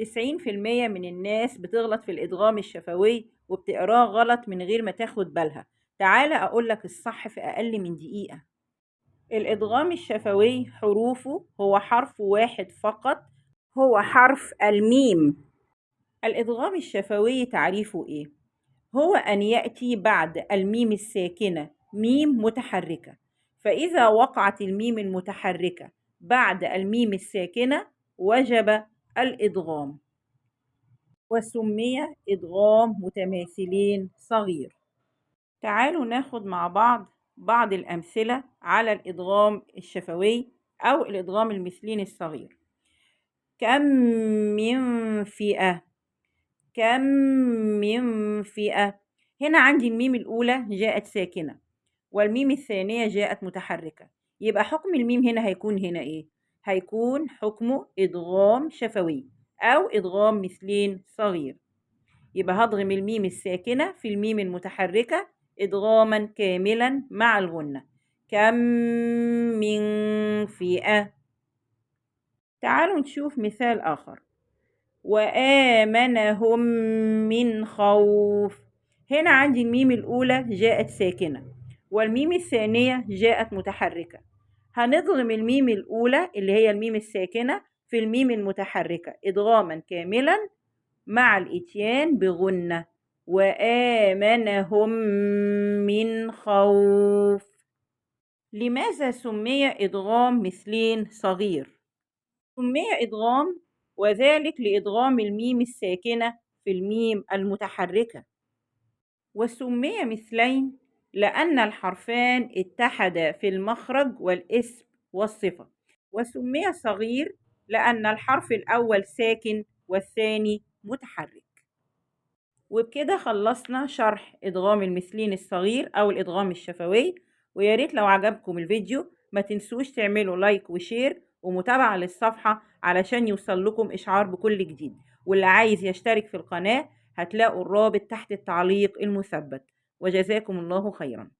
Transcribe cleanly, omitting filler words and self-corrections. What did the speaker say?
90% من الناس بتغلط في الإدغام الشفوي وبتقراه غلط من غير ما تاخد بالها. تعالى أقولك الصح في أقل من دقيقة. الإدغام الشفوي حروفه هو حرف واحد فقط، هو حرف الميم. الإدغام الشفوي تعريفه إيه؟ هو أن يأتي بعد الميم الساكنة ميم متحركة، فإذا وقعت الميم المتحركة بعد الميم الساكنة وجب الإدغام، وسمي إدغام متماثلين صغير. تعالوا ناخد مع بعض الأمثلة على الإدغام الشفوي أو الإدغام المثلين الصغير. كم من فئة، كم من فئة. هنا عندي الميم الأولى جاءت ساكنة والميم الثانية جاءت متحركة، يبقى حكم الميم هنا هيكون هنا إيه؟ هيكون حكمه إدغام شفوي أو إدغام مثلين صغير. يبقى هضغم الميم الساكنة في الميم المتحركة إدغاما كاملا مع الغنة. كم من فئة. تعالوا نشوف مثال آخر. وآمنهم من خوف. هنا عندي الميم الأولى جاءت ساكنة والميم الثانية جاءت متحركة، هنضغم الميم الأولى اللي هي الميم الساكنة في الميم المتحركة إدغاما كاملا مع الإتيان بغنة. وآمنهم من خوف. لماذا سمي إدغام مثلين صغير؟ سمي إدغام وذلك لإدغام الميم الساكنة في الميم المتحركة، وسمي مثلين لأن الحرفان اتحدا في المخرج والاسم والصفة، وسمي صغير لأن الحرف الأول ساكن والثاني متحرك. وبكده خلصنا شرح إدغام المثلين الصغير أو الإدغام الشفوي. ويا ريت لو عجبكم الفيديو ما تنسوش تعملوا like و share ومتابعة للصفحة علشان يوصل لكم إشعار بكل جديد. واللي عايز يشترك في القناة هتلاقوا الرابط تحت التعليق المثبت. وجزاكم الله خيرا.